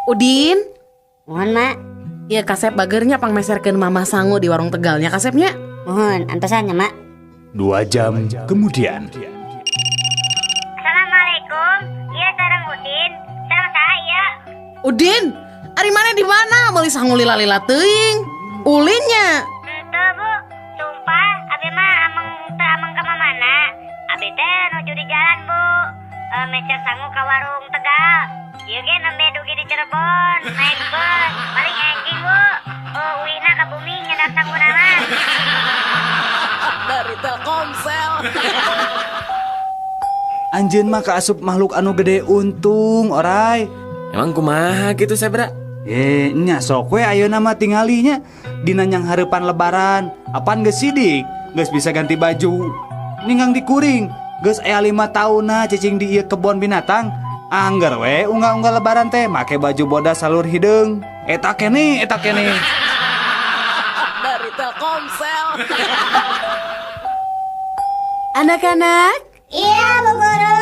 Udin. Muhun, Mak. Ya, kasep bager nya, pangmeserkeun Mama sangu di warung Tegalnya, kasepnya. Muhun, antosan nya, Mak. 2 jam kemudian. Assalamualaikum. Iya, sareng Udin. Sareng saya. Udin, ari maneh di mana? Meuli sangu lila-lila teuing. Ulinnya. Henteu, Bu. Sumpah, abi mah ameng teu ameng ka mana. Abi teh nuju di jalan, Bu. E, meser sangu ka warung Tegal. Ieu ge nembe dugi di Cirebon, naik bus. Paling enjing, Bu. Oh, uihna ka bumi nyandak sanguna mah. Dari Telkomsel. Anjeun mah kaasup makhluk anu gede untung, orai. Emang kumaha gitu, Sebra? Eh, nya sok we ayeuna mah tinggalinya dina nyanghareupan Lebaran. Apan geus sidik, geus bisa ganti baju. Ninggang di kuring, geus aya 5 taunna cicing di ieu kebon binatang. Angger we unggal-unggal Lebaran teh make baju bodas salur hideung. Eta keneh, eta keneh. Dari Telkomsel. Anak-anak, Iya, Bu Guru.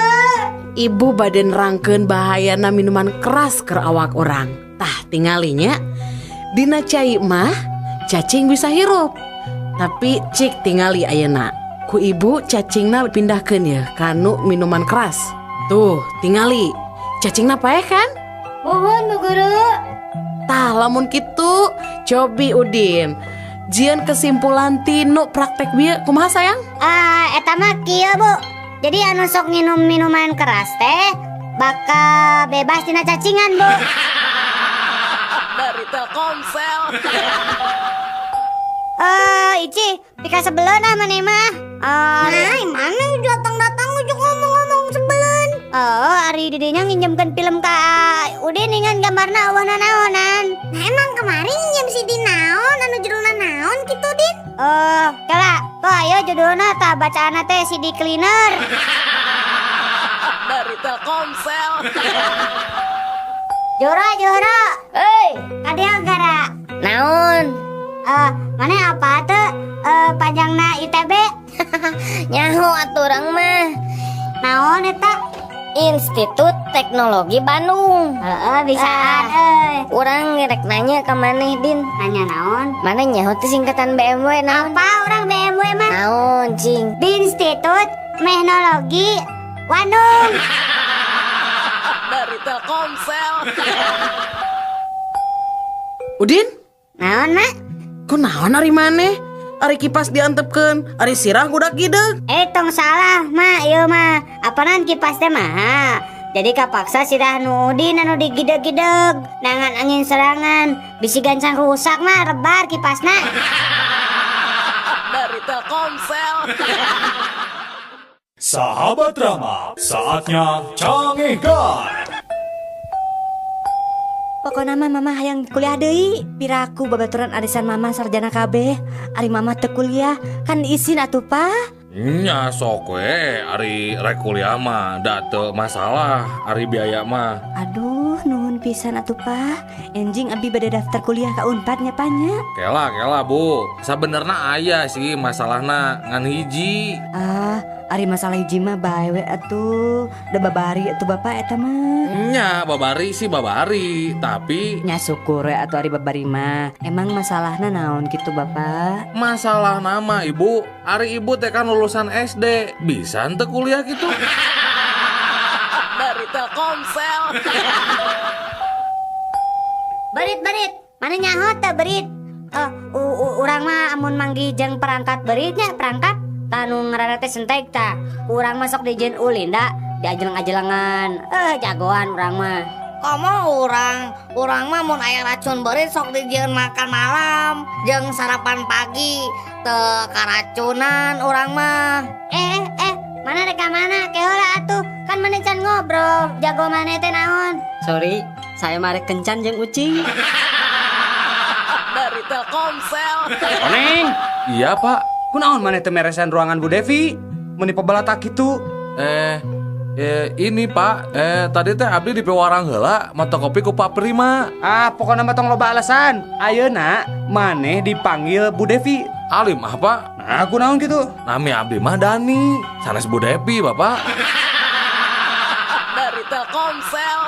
Ibu bade nerangkeun bahayana minuman keras ke awak urang. Tah, tingalinya dina cai mah cacing bisa hirup. Tapi cik tingali ayeuna. Ku ibu cacingna pindahkeun ya kanu minuman keras. Tuh, tingali. Cacingna paeh, kan? Muhun, Bu Guru. Tah, lamun kitu cobi Udin. Jieun kesimpulan tinu praktek bieu kumaha, sayang? Ah, eta mah kieu, Bu. Jadi anu sok nginum minuman keras teh bakal bebas tina cacingan, Bu. Dari Telkomsel. Eh, Ici, pika sebeleun ah maneh mah. Eh, nah, mana datang-datang ujuk ngomong-ngomong sebeleun. Oh, ari didinya nginjemkeun film ka Udin dengan gambarna euweuh naonan. Nah, emang kemarin nginjem CD naon anu judulna naon kitu, Din? Oh, kala, tuh ayo judulna tah bacaanna teh CD cleaner. Dari Telkomsel. Joro, Joro. Hei, Kadieu gara. Naon? Eh, mana apa tuh? Eh, panjangna ITB? Nyaho atuh urang mah. Naon eta? Institut Teknologi Bandung. Heeh, bisaan Ah. euy. Urang ngerek nanya ke maneh, Din. Nanya naon? Maneh nyaho teh singkatan BMW naon? Apa urang BMW mah? Naon, cing? Institut Teknologi Bandung. Dari Telkomsel. Udin, Naon, Mak? Kok naon ari maneh? Ari kipas diantepkeun, ari sirah gudak gideg. Eh, tong salah, Mak, ieu mah. Apanan kipas teh mah? Jadi kapaksa sirah nu Udin anu digideg-gideg. Nangan angin serangan, bisi gancang rusak mah rebar kipasna. Dari Telkomsel. Sahabat Rama, saatnya Cangehgar. Pokokna mah Mama hayang kuliah deui. Piraku babaturan arisan Mama sarjana kabeh. Ari Mama teu kuliah, kan isin atuh, Pa. Nya sok we, ari rek kuliah mah da teu masalah ari biaya mah. Aduh, nuhun pisan atuh, Pa. Enjing abi bade daftar kuliah ka Unpad nya, Pa, nya. Kela kela, Bu, sabenerna aya sih masalahna ngan hiji. Ah, ari masalah hiji mah bae we atuh. Da babari atuh Bapak eta mah. Nya babari sih babari, tapi Nya syukur we atuh ari babari mah. Emang masalahna naon gitu, Bapak? Masalah nama, Ibu, ari Ibu teh kan lulusan SD, bisa henteu kuliah gitu? Dari Telkomsel. Berit, berit. Maneh nyaho teu berit? Eh, urang mah amun manggih jeung perangkat beritnya, perangkat tanu ngaranna teh sentek tah. Urang mah sok dijieun ulin da, diajeleng-ajelengan. Eh, jagoan urang mah. Komo urang, urang mah mun aya racun beurit sok dijieun makan malam jeung sarapan pagi, teu karacunan urang mah. Eh, eh, maneh rek ka mana? Ke heula atuh. Kan maneh can ngobrol. Jago maneh teh naon? Sorry, saya mah rek kencan jeung ucing. Dari Telkomsel. Koneng, Iya, Pak. Kunaon maneh teu meresan ruangan Bu Devi? Meuni pebalatak kitu. Eh, eh ini Pak, eh tadi teh abdi di piwarang heula mawa kopi ku Pak Prima. Ah, pokoknya mah tong loba alasan. Ayeuna maneh dipanggil Bu Devi. Alim ah, Pak. Nah, kunaon gitu? Nami abdi mah Dani, sanes Bu Devi, Bapak. Dari Telkomsel.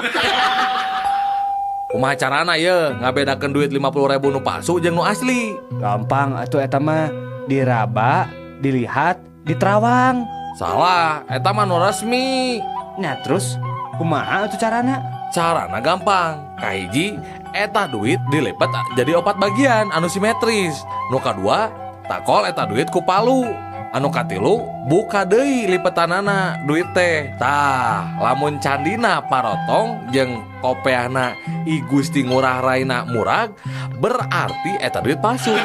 Kumaha Kumaha carana ye ngabedakeun duit 50.000 nu palsu jeung nu asli? Gampang atuh eta mah, diraba, dilihat, diterawang. Salah, eta mah nu resmi. Nah terus kumaha atuh carana? Carana gampang. Kahiji, eta duit dilipat jadi 4 bagian anu simetris. Nu kadua, takol eta duit ku palu. Anu katilu, buka deui lipetanana duit teh. Tah, lamun candina parotong jeung kopeahna I Gusti Ngurah Raina murag, berarti eta duit palsu.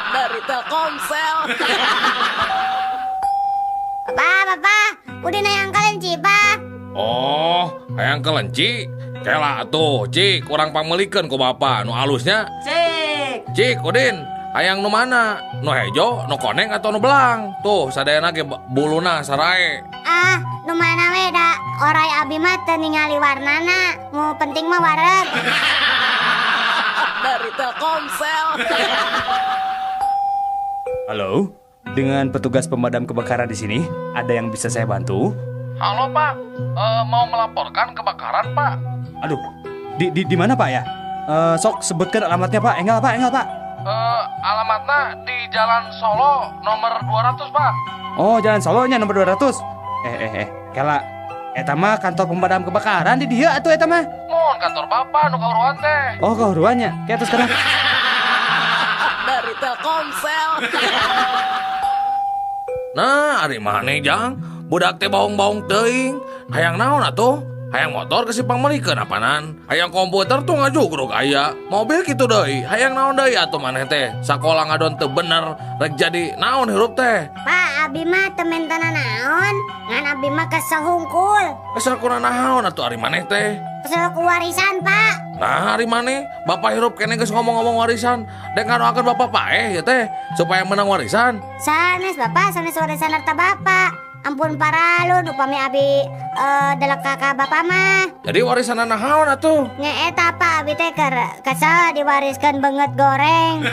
Dari Telkomsel. Bapak, bapak, udah hayang kelenci, Pak. Oh, hayang kelenci? Kela atuh, Cik, kurang pangmelikeun ku bapak nu alusnya. Cik. Cik, Udin, hayang nu mana? Nu hejo, nu koneng atau nu belang? Tuh, sadayana ge buluna sarae. Ah, nu mana we da orai abi mah teu ningali warnana. Nu penting mah wareg. Dari Telkomsel. Halo, dengan petugas pemadam kebakaran di sini, ada yang bisa saya bantu? Halo Pak, mau melaporkan kebakaran Pak. Aduh, di mana Pak ya? Sok sebutkan alamatnya Pak. Enggal Pak, enggal Pak. Alamatnya di Jalan Solo nomor 200 Pak. Oh, Jalan Solonya nomor 200. Kela, eta mah kantor pemadam kebakaran di dieu atuh eta mah. Mohon kantor Bapak nu kahuruan teh. Oh, kahuruannya. Kayak terus sekarang. Dari Telkomsel. Nah, ari maneh jang? Budak teh baung-baung teuing. Hayang naon atuh? Hayang motor ke si pangmelikeun apanan? Hayang komputer tuh ngajugrug aya. Mobil kitu deui. Hayang naon deui atuh maneh teh? Sakola ngadon teu bener, rek jadi naon hirup teh? Pak, abi mah teu mentana naon, ngan abi mah kesel hungkul. Kesel kuna naon atuh ari maneh teh? Kesel ku warisan, Pak. Nah, ari maneh, bapak hirup kene geus ngomong-ngomong warisan. Dek ngadoakeun bapak paeh ya teh supaya menang warisan. Sanes bapak, sanes warisan harta bapak. Ampun paralun upami abi delek kakak bapak mah. Jadi warisan naon atuh? Nya eta Pak, abi teh keur kesel diwariskeun beungeut goreng.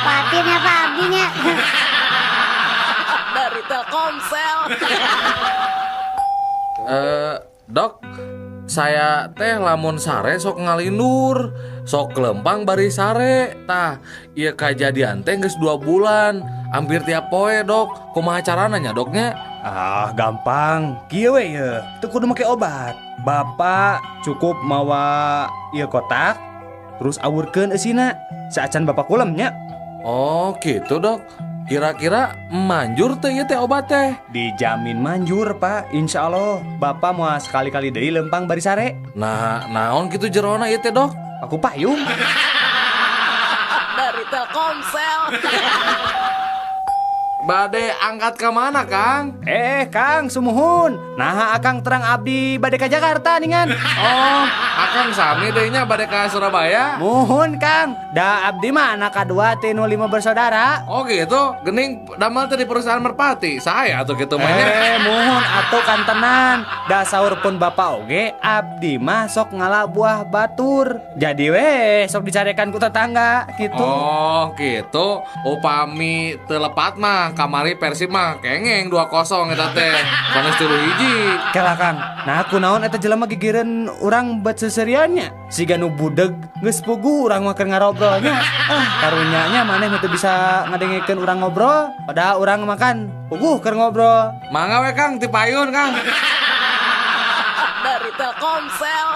Patinnya Pak abi nya. Dari Telkomsel. Dok, saya teh lamun sare sok ngalindur, sok kelempang bari sare. Tah, ieu kajadian teh geus 2 bulan, hampir tiap poe, Dok. Kumaha carana nya, Doknya? Ah, gampang. Kieu we ye, teu kudu make obat. Bapak cukup mawa ieu kotak, terus awurkeun eusina. Saacan bapak kulem nya. Oh, gitu, Dok. Kira-kira manjur teh ieu teh obat teh? Dijamin manjur, Pak. Insya Allah bapak mau sekali-kali deui lempang bari sare. Nah, naon kitu jerona ieu teh, Dok? Aku payung. Dari Telkomsel. Bade angkat ke mana, Kang? Kang, sumuhun. Nah, akang terang abdi bade ka Jakarta ningan. Oh, akang sami deui nya bade ka Surabaya. Muhun, Kang. Da abdi mah anak kadua ti nu 5 bersaudara. Oh gitu. Gening damel teh di perusahaan Merpati. Saya atuh kitu mah nya. Muhun atuh kantenan. Da saur pun bapak oge abdi mah sok ngala buah batur. Jadi we sok dicarekan ku tetangga gitu. Oh, gitu. Upami teu lepat mah kamari Persib mah kengeng 2-0 eta teh. Sanes 3-1. Kela Kang. Nah, kunaon eta jelema gigireun urang bet seseriannya. Siga nu budeg geus puguh urang mah keur ngarobrolnya. Ah, karunya nya maneh teu bisa ngadengekeun urang ngobrol, padahal urang makan puguh keur ngobrol. Mangga we Kang, ti payun Kang. Dari Telkomsel.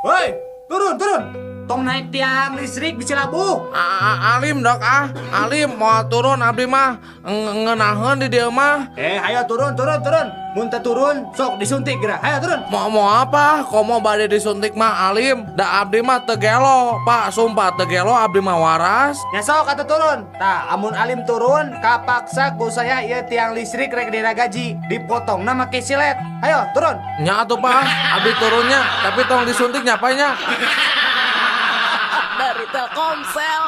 Woi, turun, turun. Tong naik tiang listrik bisa labuh. Alim Dok ah, alim mau turun abdi mah ngeunaheun di dieu mah. Ayo turun, turun, turun. Mun teu turun sok disuntik geura. Ayo turun. Mau apa? Komo bade disuntik mah alim. Da abdi mah teu gelo, Pak, sumpah teu gelo abdi mah waras. Nya sok atuh turun. Tah, amun alim turun kapaksa ku saya ieu tiang listrik rek diragaji, dipotongna make silet. Ayo turun. Nya atuh Pak, abdi turunnya, tapi tong disuntik nya Pak nya. Dari Telkomsel.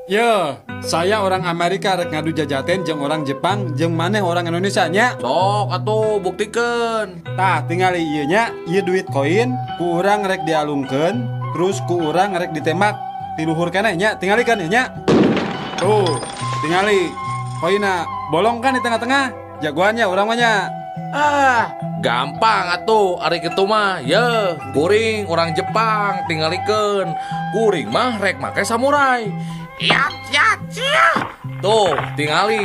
Yo, saya orang Amerika rek ngadu jajaten jeung orang Jepang jeung maneh orang Indonesia nya. Sok atuh buktikeun. Tah, tingali ieu nya, ieu duit koin ku urang rek dialungkeun, terus ku urang rek ditembak ti luhur keneh nya, tingali kan ieu nya. Tuh, tingali koinna bolong kan di tengah-tengah. Jagoannya urang mah nya. Ah, gampang atuh ari kitu mah. Ye, kuring orang Jepang tingalikeun. Kuring mah rek make samurai. Ya, ya, ya. Tuh, tingali.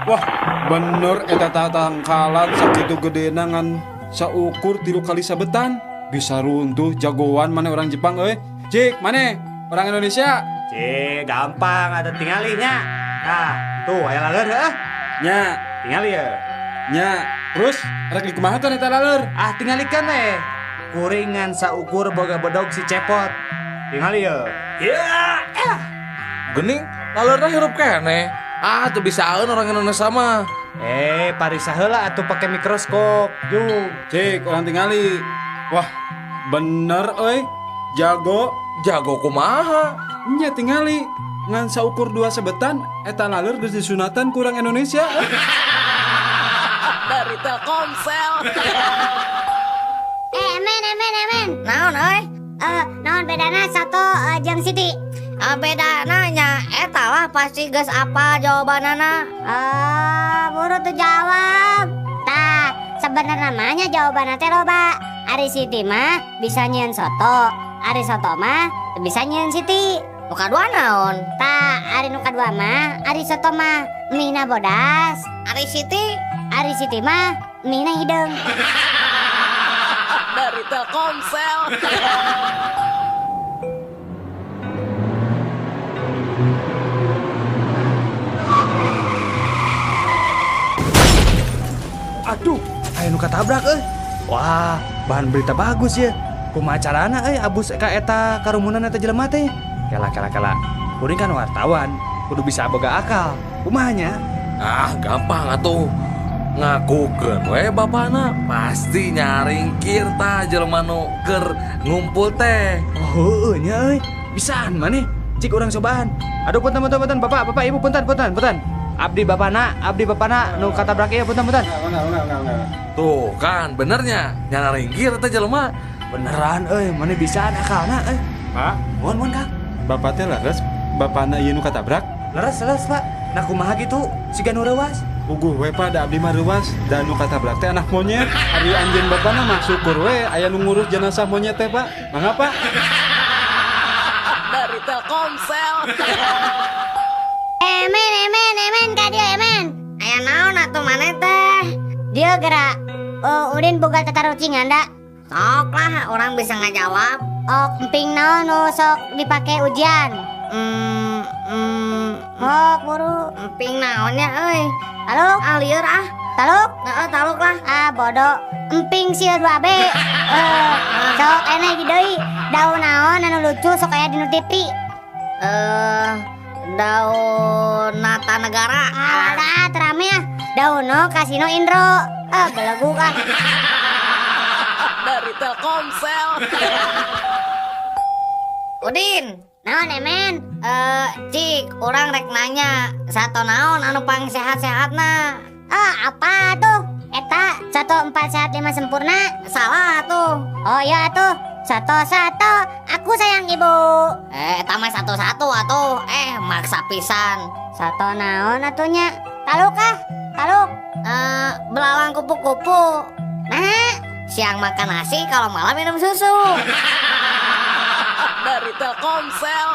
Wah, bener eta tatangkalan sakitu gedena ngan saukur 3 kali sabetan. Bisa runtuh jagoan mana orang Jepang euy. Cik, mana orang Indonesia? Cik, gampang ada tingalinya. Nah, tuh aya laleur heuh. Nya, tingali ya. Nya, terus rek dikumaha teh eta laleur? Ah, tingalikeun we. Kuringan saukur boga bedog si cepot. Tingali ya. Ya. Gening, laleurna hirup keneh. Ah, tuh bisaeun orang Indonesia mah. Parisa heula atuh pake mikroskop. Juk. Cik, orang tingali. Wah, bener euy. Jago. Jago kumaha? Nya tingali. Ngan saukur 2 sebetan eta laleur geus disunatan kurang Indonesia. Dari Telkomsel. Emen. Naon euy? Naon bedana soto jeung Siti? Bedana nya eta lah pasti geus apa jawabanana. Buru tuh jawab. Tah, sebenarnya namanya jawabanna teh loba. Ari Siti mah bisa nyieun soto, ari soto mah bisa nyieun Siti. Nu kadua naon? Tah, ari nu kadua mah ari soto mah mie-na bodas. Ari Siti? Ari Siti mah mie-na hideung. Dari Telkomsel. Aduh, aya nu katabrak euy. Wah, bahan berita bagus ya. Kumaha carana euy abus ka eta karumunan eta jelema teh? Kela. Kuring kan wartawan, kudu bisa boga akal. Kumaha nya? Ah, gampang atuh. Ngakukeun we bapana pasti nyaringkir tah jelema nu keur ngumpul teh. Oh, heueuh nya euy. Bisaan maneh. Cik urang cobaan. Aduh punten, Bapak, Ibu punten. Abdi bapana nu katabrak ieu punten. Enggak. Tuh kan benernya nyaringkir teh jelema. Beneran euy, maneh bisaan akalna euy. Pak, mohon Kang. Bapak teh leres, bapana ieu nu katabrak? Leres, Pak. Nah kumaha gitu? Siga nu reuas. Puguh we Pak, da abdi mah reuas, da nu katabrak teh anak monyet. Ari anjeun bapana mah syukur we aya nu ngurus jenazah monyet teh, Pak. Mangga, Pak. Dari Telkomsel. Emen ka dieu emen. Aya naon atuh maneh teh? Dieu gerak. Udin boga tatarucingan da. Sok lah, orang bisa ngajawab. Oh, emping naon nu sok dipake ujian? Mok buru. Emping naonnya euy? Taluk? Ah, lieur ah. Taluk? Heeh, taluk lah. Ah, bodoh. Emping sia 2B. Sok enak deui. Daun naon anu lucu sok aya dinu TV? Daun Nata Negara. Alah, terame ah. Daun no Kasino Indro. Belegu ah. Dari Telkomsel. Udin. Naon emen? Cik, orang rek nanya, sato naon anu pang sehat-sehatna? Apa tuh? Eta 1 4 sehat 5 sempurna. Salah tuh. Oh iya tuh. 1 1 aku sayang ibu. Eta mah 1 1 atuh. Maksa pisan. Sato naon atunya? Taluk ah? Taluk. Belalang kupu-kupu. Nah, siang makan nasi, kalau malam minum susu. Dari Telkomsel.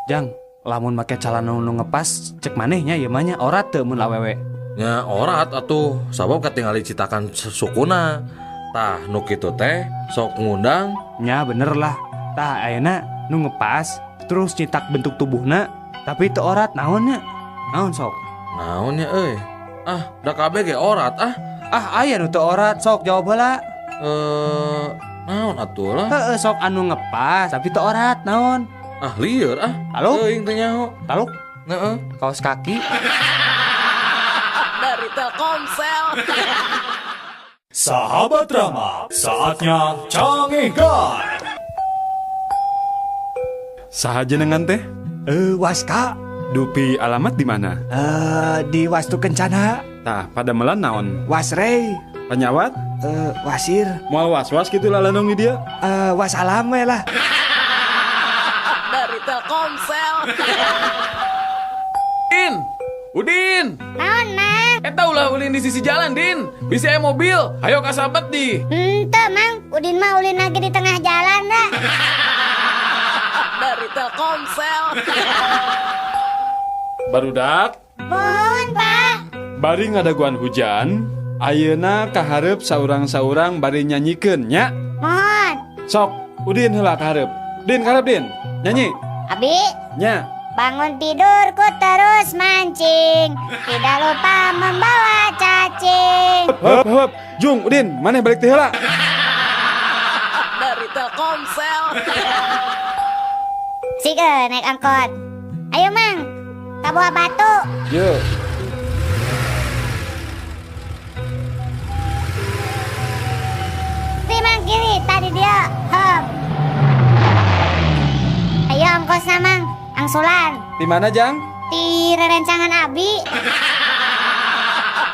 Jang, lamun make calana nu ngepas cek manehnya ieu mah nya orat teu mun awewe. Nya orat atuh, sabab katingali citakan sukuna. Tah nu kitu teh sok ngundang. Nya bener lah. Tah ayeuna nu ngepas terus citak bentuk tubuhna tapi teu orat naonnya? Naon sok? Naonnya euy? Ah, da kabeh ge orat ah. Ah, aya nu teu orat sok jawab heula. Naon atuh lah? Heeh, sok anu ngepas tapi teu orat naon? Ah, lieur ah. Taluk? Teuing teu nyaho. Taluk? Heeh. Kaos kaki. Dari Telkomsel. Sahabat Rama, saatnya canggihkan. Saha jenengan teh? Waska. Dupi alamat di mana? Di Wastu Kencana. Tah, pada melan naon? Wasrei. Panyawat? Wasir. Moal was-was gitu lalanong di dia? Wasalam we lah. Dari Telkomsel. In, Udin. Naon, Mang? Eta ulah ulin di sisi jalan, Din. Bisa aya mobil. Ayo kasabet di. Henteu, Mang. Udin mah ulin lagi di tengah jalan dah. Dari Telkomsel. Barudak. Mohon, Pak. Bari ngadaguan hujan, ayeuna kaharep saurang-saurang bari nyanyikeun nya. Mohon. Sok, Udin heula kaharep. Din kaharep Din. Nyanyi. Abi. Nya. Bangun tidurku terus mancing, tidak lupa membawa cacing. Heup, heup. Jung, Udin, maneh balik teh heula. Dari Telkomsel. Sik naik angkot. Ayo, Mang. Ka Buah Batu. Yo. Kiri, Mang, kiri. Tadi dia. Hop. Ayo ongkosna, Mang. Angsulan. Di mana, Jang? Di rerencangan Abi.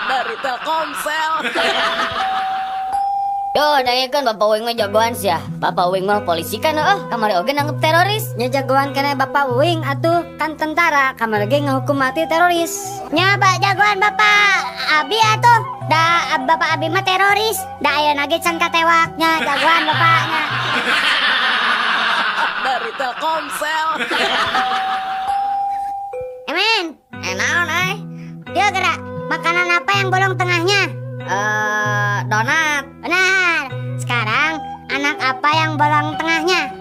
Dari Telkomsel. Yo, dangekeun Bapak Uing mah jagoan sia. Bapak Uing mah polisi kan heuh, kamari oge nangkep teroris. Nya jagoan keneh Bapak Uing atuh, kan tentara kamari ge ngahukum mati teroris. Nya Pak jagoan Bapak Abi atuh. Da Bapak Abi mah teroris. Da ayeuna ge can katewak nya jagoan bapaknya. Dari Telkomsel. Emen, naon euy? Dia gerak. Makanan apa yang bolong tengahnya? Donat. Benar. Sekarang anak apa yang bolong tengahnya?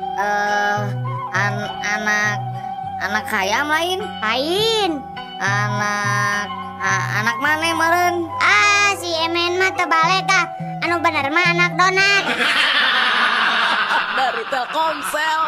Anak ayam lain. Lain. Anak mana meureun? Ah, si Emen mah terbalik ah. Anu bener mah anak donat. Dari Telkomsel.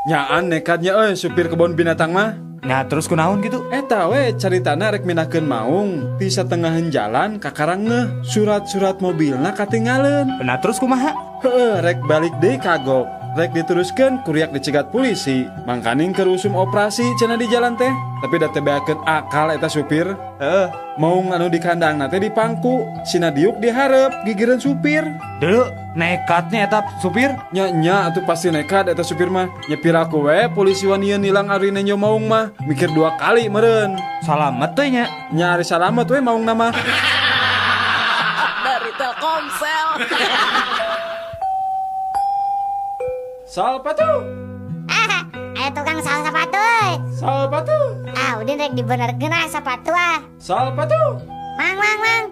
Nyaan nekatnya euy supir kebun binatang mah. Nah terus kunaon gitu? Eta we caritana rek mindahkeun maung ti satengahan jalan kakarang ngeuh surat-surat mobilna katinggaleun. Nah terus kumaha? Heueuh rek balik deui kagok. Rek diteruskeun kuriak dicegat polisi. Mangkaning keur usum operasi cenah di jalan teh. Tapi da teu beakeun akal eta supir. Heeh. Maung anu di kandangna teh dipangku, sina diuk dihareup gigireun supir. Deuleu nekatnya eta supir. Nya nya atuh pasti nekat eta supir mah. Nya piraku we polisi wanieu nilang ari nenjo maung mah. Mikir dua kali meureun. Salamet teh nya. Nya ari salamet we maungna mah. Dari Telkomsel. Salpatu. Ah, ayo tukang sal sepatu. Salpatu. Ah, Udin rek dibenerkeun ah sepatu ah. Salpatu. Mang, mang, mang.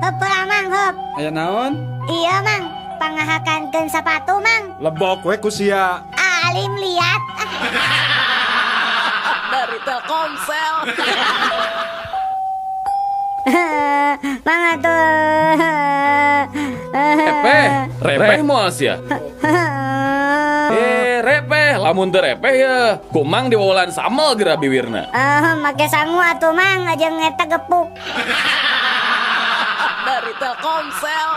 Hop pula mang, hop. Aya naon? Iya, Mang. Pangahakankeun sepatu, Mang. Lebok we ku sia. Ah, alim liat. Dari Telkomsel. Mang atuh. Repeh, repeh moal sia. Repeh, lamun teu repeh ya. Kumang diwawalan samel geura biwirna. Make sangu atuh Mang, jeung eta gepuk. Dari Telkomsel.